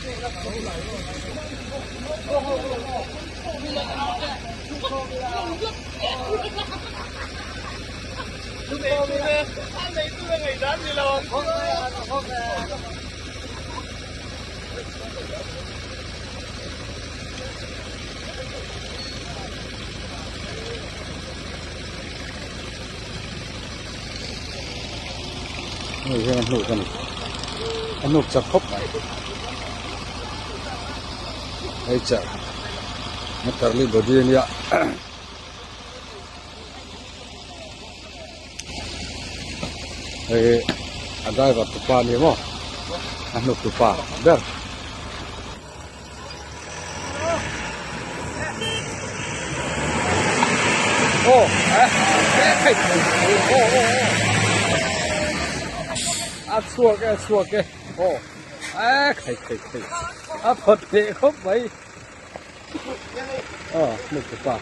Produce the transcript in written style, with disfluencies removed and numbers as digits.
Hei hian a hnuk a ni a hnuk chak khawp mai hei char matarli body a nia hei a driver tupa a ni maw a hnuk tupa ber. Aw a chhuak e a chhuak e aw a khai khai khai a phawt leh khawp mai aw hnuk tupa.